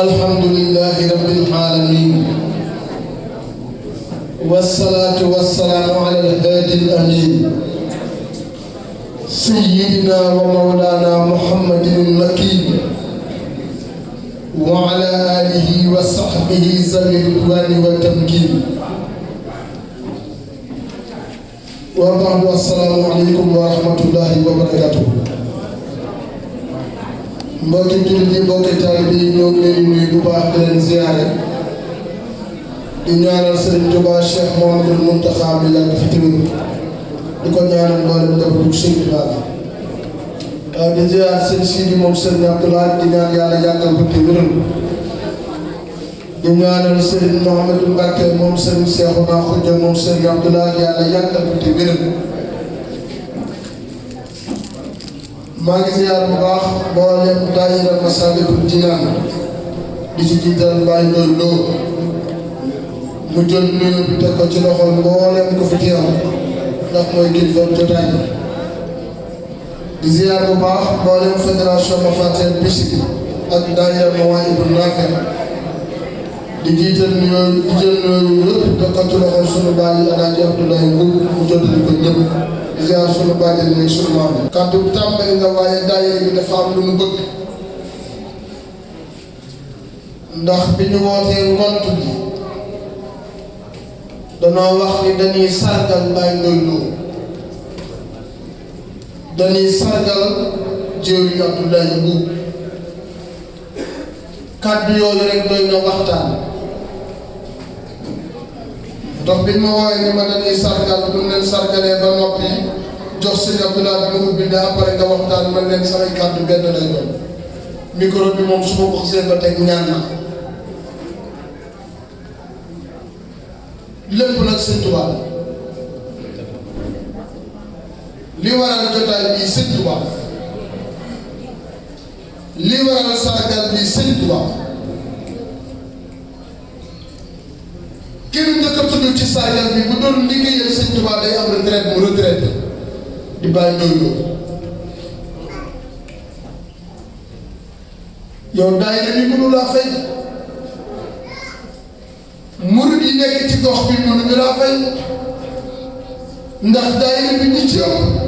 الحمد لله رب العالمين والصلاة والسلام على الهادي الأمين سيدنا ومولانا محمد المكين وعلى آله وصحبه ذوي الرضوان والتمكين وبعد السلام عليكم ورحمة الله وبركاته mbokki jullit yi mbokki taalibe yi ñoo ngi leen nuyu bu baax di leen ziyaare di ñaanal Sëriñ Tuubaa Cheikh Mouhamadoul Mountakha bi yàgg fi tamit di ko ñaanal mboolem njabootu Sëriñ Tuubaa bi di ziyaar sëñ Sidi moom Sëriñ Abdoulaye di ñaan yàlla yàggal ko te wéral di ñaanal Sëriñ Mouhamadou Mbacké moom Sëriñ Cheikhouna Khoudia moom Sëriñ Abdoulaye yàlla yàggal ko te wéral maa ngi ziyaar bu baax mboolem daayira Masaalikul Jinaan di ci jiital Baay Ndoy Lo mu jël nuyu bi teg ko ci loxol mboolem ko fi teew ndax mooy kilifa jotaay di ziyaar bu baax mboolem fédération Mafaatihul Bichri ak daayira Mawaahibun Naafi' di jiital nuyu di jël nuyu yëpp teg ko ci loxol sunu baay Alaaji Abdoulaye Mbow mu jottali ko ñëpp ziyaar sunu bàjjen nekk sunu maam kàddu tàmbali nga waaye daayira bi dafa am lu mu bëgg ndax bi ñu wootee ngont bi danoo wax ni dañuy sargal Baay Ndoy Lo dañuy sargal jëwriñ Abdoulaye Mbow kàddu yooyu rek doy na waxtaan dox bi ma wooye ni ma dañuy sargal bu leen sargalee ba noppi jox sëñ Abdoulaye bi mu bind après nga waxtaan man leen samay kàddu benn lay doon micro bi moom su ma ko xasee ba teg ñaan na lépp nag sëñ Tuubaa li waral jotaay bii sëñ Tuubaa li waral sargal bii sëñ Tuubaa kenn njëkk a tudd ci sargal bi bu doon liggéeyal sëñ Tuubaa day am retraite mu retraite di Baay Ndoy Lo yow daayira bi mënu laa fay murid yi nekk ci gox bi mënuñu laa fay ndax daayira bi ñi ci ëpp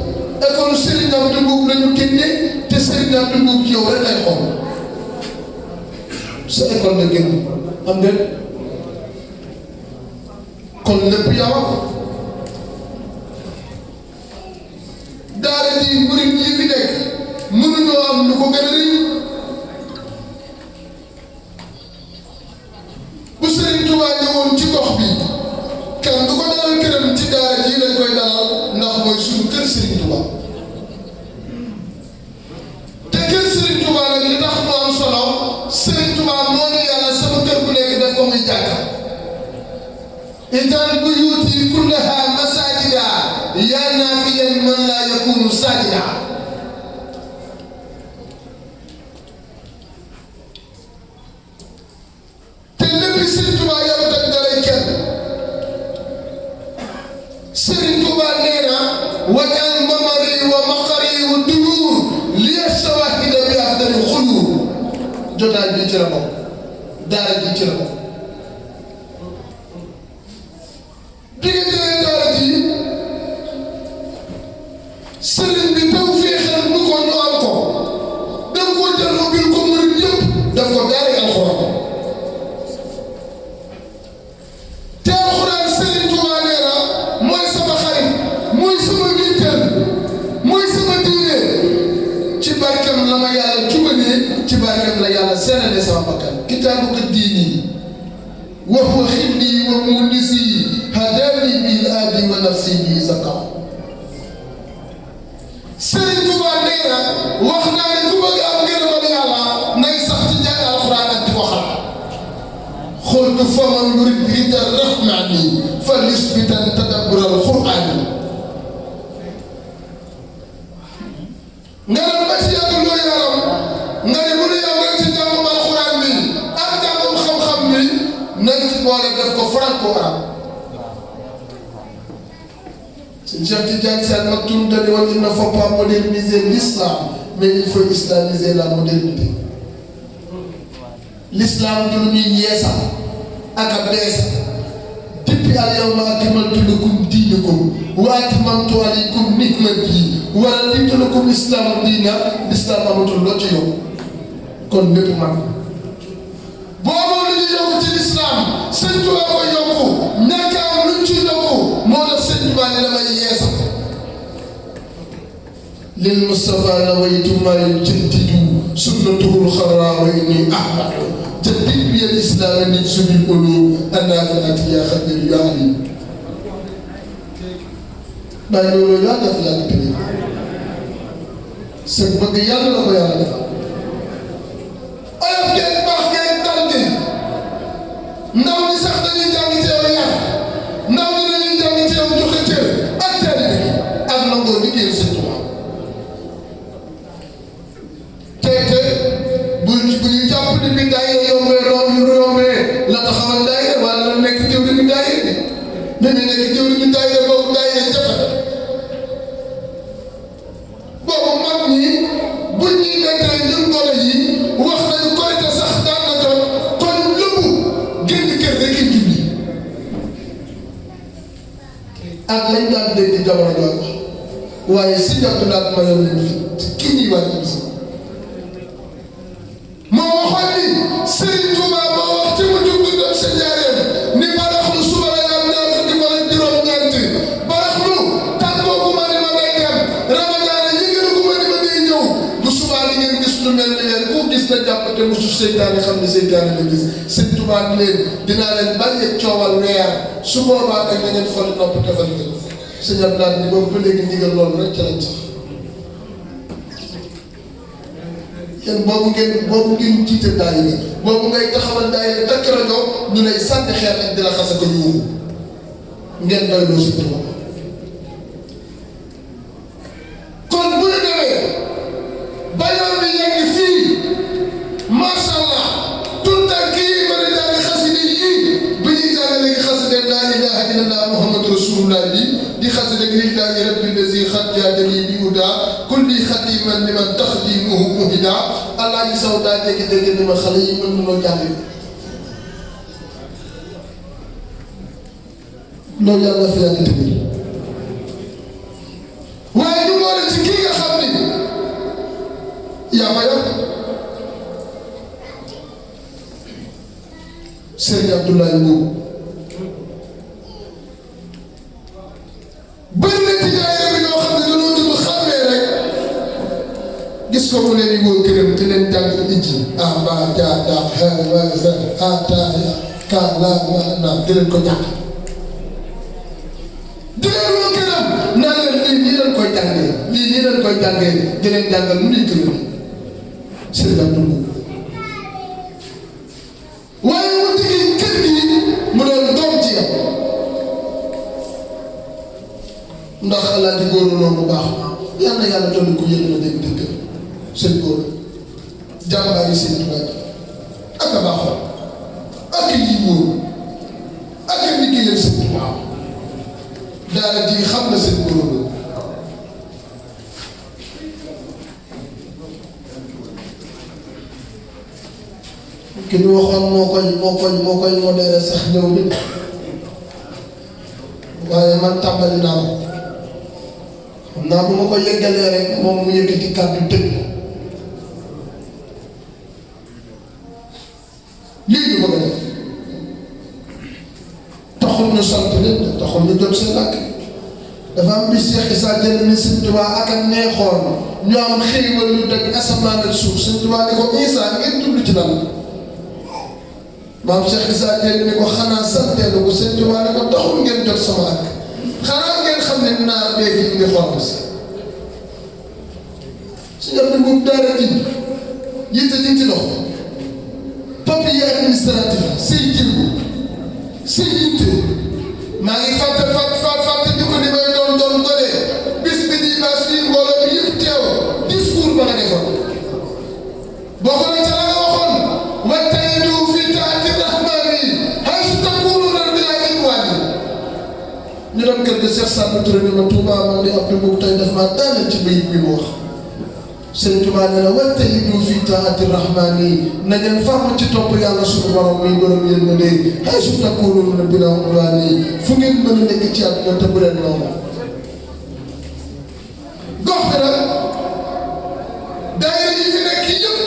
école Serigne Abdou Mbow lañu génne te Serigne Abdou Mbow ci yow rek lay xool sa école la génn am nga kon lépp yow daara ji murid yi fi nekk mënuñoo am lu ko gën a rëy bu Serigne Touba ñëwoon ci gox bi kenn du ko dalal këram ci daara ji lañ koy dalal ndax mooy suñu kër Serigne Touba te kër Serigne Touba nag li tax mu am solo Serigne Touba moo ne yàlla sama kër bu nekk def ko muy jàkka ij'al buyuuti kullahaa masaajida yaa naafiyan man laa yakuunu saajida te lépp Serigne Touba yamut ak daray kenn Serigne Touba nee na waj'al mamari wa maqari wa duyuur liya shawaahida bi afdali xuluur jotaay bi ci la bokk daara ji ci la bokk sëriñ bi taw féexal nu ko ñu am ko da nga koo jël ubbil ko murid yëpp daf ko daara alxuraan te alxuraan Sëriñ Tuubaa nee na mooy sama xarit mooy sama witteel mooy sama diine ci barkeem la ma yàlla jubalee ci barkeem la yàlla seenale sama bakkan kitaabu ko diini wa huwa xibli wa munisi hadani bil aadi wa nafsi bi zakam Sëriñ Tuubaa nee na wax naa ne ku bëgg am ngërëmal yàlla nay sax ci jàng alxuraan ak di ko xam xultu faman yurid rida rahmani fa lisbitan tadabbur alxuraan nga dem ba ci yàgg loo yaram nga ne bu ñu yam rek ci jàngum alxuraan bi ak jàngum xam-xam bi nañ ci boole def ko franco arabe Cheikh Tidiane Sy Al Maktoum dañu woon il ne faut pas moderniser l'islam mais il faut islamiser la modernité. L'islam du lu ñuy yeesa ak a beesa depuis al yawma akmaltu lakum diinakum wa atmamtu alaykum ni'mati wa raditu lakum islaama diina l'islam amatul loo ci yokk kon lépp man boo amoon lu ñu yokk ci l'islam sëñ Tuubaa ko yokku ñàkk am luñ ci yokku moo tax sëñ Tuubaa ne damay yeesa lil Mustafa nawaytu maa yujaddidu sunnatahul xarraa wa inni ahmadu جدد بي الإسلام من سبل القلوب النافعة يا خبير يا عليم. ما يقولوا يا دفع يا كبير. سبب يا الله يا الله. أنا في باخي تاني. ناو نسختني جاني تيويا. ناو نيجي جاني تيوم جوكتير. أتاني. أنا نقول لك يا سيدنا. تيتي. بني جاب di bidaya yombe la taxawal daayira wala la nekk jëwri bi daayira bi ne nekk jëwri bi daayira boobu daayira jafe boobu mag ñi buñ ñuy nekkee ñun gone yi wax nañu korite sax daan na jot kon lëbu génn kër rek i julli ak lañ daan dégg jamono jooju waaye si jot daal ma yoon leen fi kii ñuy wàññi bis moo waxoon ni Serigne Touba moo wax ci mu jug dundam sa njaareem ni baraxlu suba la yam ñaar fukki fan ak juróom-ñeent baraxlu tàggoo gu ma ni ma ngay dem ramadaana yëgënu gu ma ni ma day ñëw bu subaa li ngeen gis lu mel ni leen ku gis na jàpp te musu seytaane xam ne seytaane la gis Serigne Touba ni leen dinaa leen bàyyi coowal weer su boobaa nag da ngeen fol nopp defal ngeen sëñ Abdoulaye ni boobu ba léegi ndigal loolu rek ca lañ sax yéen boobu ngeen jiite daayira boobu ngay taxawal daayira takk rajo ñu lay sànni xeer ak di la xas ak yuuxu ngeen doyloo si boppam. kon bu ñu demee ba yoon bi yegg fii macha allah tout à kii mën a jàng xasida yii bi ñuy jàng léegi xasida laa ilaha illallah muhammadu rasulullah bi di xasida lillahi rabbil lazi xat jaadani bi huda kulli xadiman liman taxdimuhu muhida allah ji saw daa jékki-jékki ni ma xale yi mën nañoo jàng loolu yàlla fi yàgg tamit waaye ñu boole ci kii nga xam ni yaa ma yor Serigne Abdoulaye Mbow bëri na ci daayira bi ñoo xam ne dañoo dugg xàmmee rek gis ko mu leen di woo këram di leen jàng ijji ba ja da wa za ta ya ka la ma na di leen ko ñàkk di leen woo këram naan leen lii nii leen koy jàngee lii nii leen koy jàngee di leen jàngal mu di këram Serigne Abdoulaye waaye mu tigi kër gi mu doon doom ci yow ndax Allah di góor loolu baax yal na yàlla dolli ko yëg na dégg dégg seen góor jàmbaar yi seen tubaab ak a baaxoon ak yi wóor ak a liggéeyal seen tubaab daara ji xam na seen góor la ki ñu waxoon moo koy modéré sax ñëw bi waaye man tàmbali naa ko xam naa bu ma ko yeggalee rek moom mu yëkkati kàddu tëj lii ñu bëgg a def taxul ñu sant nit taxul ñu jot seen làkk dafa am bis Cheikh Issa Diène ni Sëñ Tuubaa ak a neexoon ñu am xéewal lu dëgg asamaan ak suuf Sëñ Tuubaa ne ko Issa ngeen tudd ci lan maam Cheikh Issa Diène ni ko xanaa santeelu ko Sëñ Tuubaa ne ko taxul ngeen jot sama ak xanaa ngeen xam ne naar bee fi indi xorom si su ñor ni moom daara ji yitte ji ci dox papier administratif say jëlbu say yitte maa ngi fàtte ñu ko ni may doon dolee bis bi di baas fii mbooloo bi yëpp teew discours ba nga defoon boo ko ne ca la nga waxoon wattaydu fi taati rahmani hay su takkuunu nar bi laa inwaani ñu dem kër ga Cheikh Samba Touré ni ma Touba man di Abdou Mbow tey daf maa daaneel ci bayit bi mu wax Sëñ Tuubaa nee na wajtahidu fi taati rahmaani na ngeen farlu ci topp yàlla suñu borom muy borom yërmande haysu takuunu bilaa udwaani fu ngeen mën a nekk ci àdduna te bu leen noonu. gox bi nag daayira yi fi nekk yëpp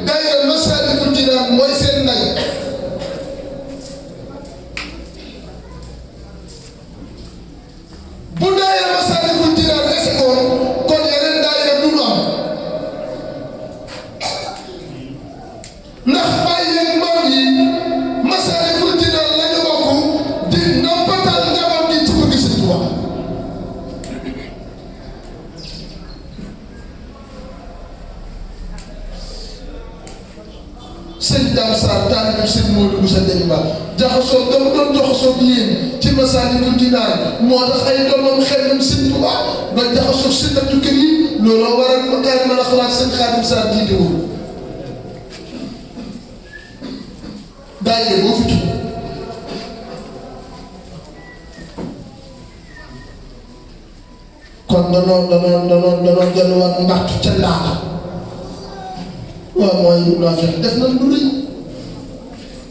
daayira Masaalikul Jinaan mooy seen ndey. bu daayira Masaalikul Jinaan esegoon kon yeneen daayira du ñu am ndax bàyyi leen maam yi Masaalikul Jinaan la ñu bokk di nampatal njaboot gi ci bëgg Sëñ Tuubaa. Sëñ Dame Sarr taalibe Sëñ Modou Moussa Demba jaxasoo dama doon jaxasoo ak yéen ci Masaalikul Jinaan moo tax ay doomam xel nañ Sëñ Tuubaa ba jaxasoo Sëñ Abdou Karim looloo waral ma kaay mën a xalaat Sëñ Xaadim Sarr jiite woon daayira boo fi tudd kon danoo delluwaat mbattu ca ndaala waaw mooy naa fexe def nañ lu rëy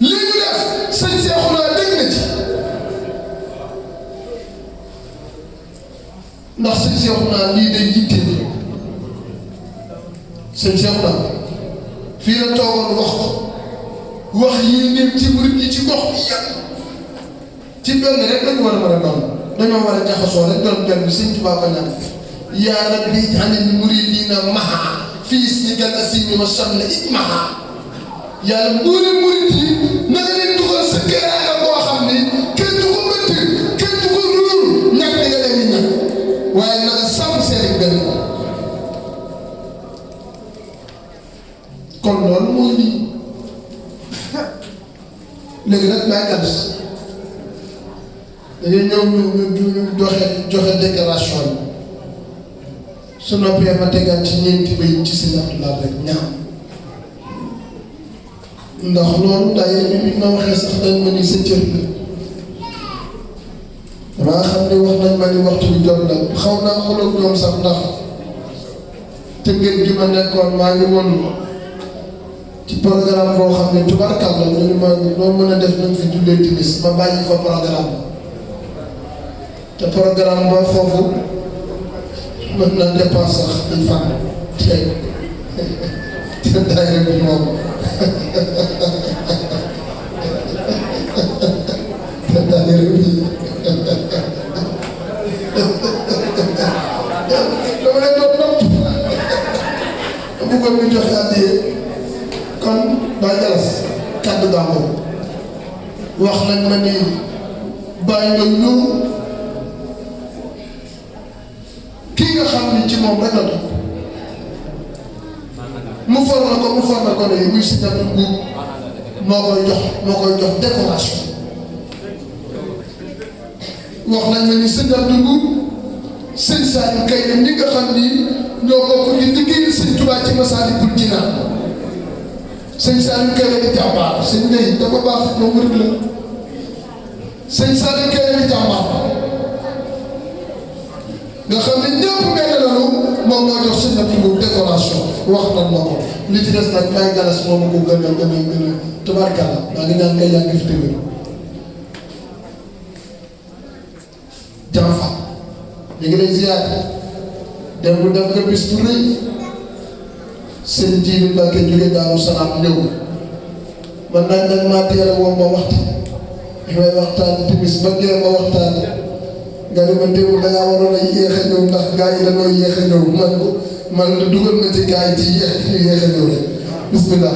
li ñu def sëñ Seexuna dégg na ci ndax sëñ Seexuna lii day yitteel sëñ Seexuna fii la toogoon wax yii néeg ci murit yi ci gox bi yàgg ci benn rek lañu war a mën a doon dañoo war a jaxasoo rek doon benn Sëñ Tuubaa ko ñaan yaa rabbi ij'alil muridiina ma'a fii ismikal asiimi wa shamli ijma'a yàlla mboolem murit yi na nga leen dugal sa gëraaya boo xam ni kenn du ko bëtt kenn du ko ruur ñàkk di nga leen ñàkk waaye na nga sàmm seen benn kon loolu mooy lii léegi nag maa ngi gàtt dañuy ñëw ñu joxe déclaration bi su noppee ma tegaat ci ñeenti bay ci Sëñ Abdoulaye rek ñaam ndax loolu daayira bi ma waxee sax dañ ma ni sa cër la damaa xam ne wax nañ ma ni waxtu bi jot la xaw naa xooloog ñoom sax ndax te ngeen gi ma nekkoon maa ngi woon ci programme boo xam ne tubarkalla ñu ne ma loo mën a def nañ fi jullee timis ma bàyyi fa programme te programme boo foofu mën na dépense sax di fan te daayira bi moom te daayira bi dama leen doon nopp bëggoon ñu joxe àddiyee kon Baye Galas kàddu gàmmu wax nañ ma ni bàyyi nga ñëw kii nga xam ni ci moom rek la doon mu for na ko ne muy Sëñ Abdou Mbuub moo koy jox décoration wax nañ ma ni Sëñ Abdou Mbuub Sëñ Saliou Kayre ñi nga xam ni ñoo bokk di liggéeyal Sëñ Tuubaa ci Masaalikul Jinaan Sëñ Saliou Kayre di jàmbaar sëñ Ndeye dafa baax moom murid la Sëñ Saliou Kayre di jàmbaar nga xam ne ñëpp benn lañu moom moo jox Sëñ Abdou Mbuub décoration wax nañ ma ko li ci des nag Baye Galas moom ko gën a tubaarkàlla maa ngi ñaan ngay yàgg fi déglu Janfa ñu ngi lay ziar dem bu def nga bis bu rëy sëñ Jiili Mbàkke jóge Daaru Salaam ñëw man nag maa teel a woo ma waxtaan may waxtaan timis ba ngeen ma waxtaan nga ne ma démb dangaa waroon a yéex a ñëw ndax gaa yi dañoo yéex a ñëw man la dugal na ci gaa yi ci yéex a ñëw rek bismillah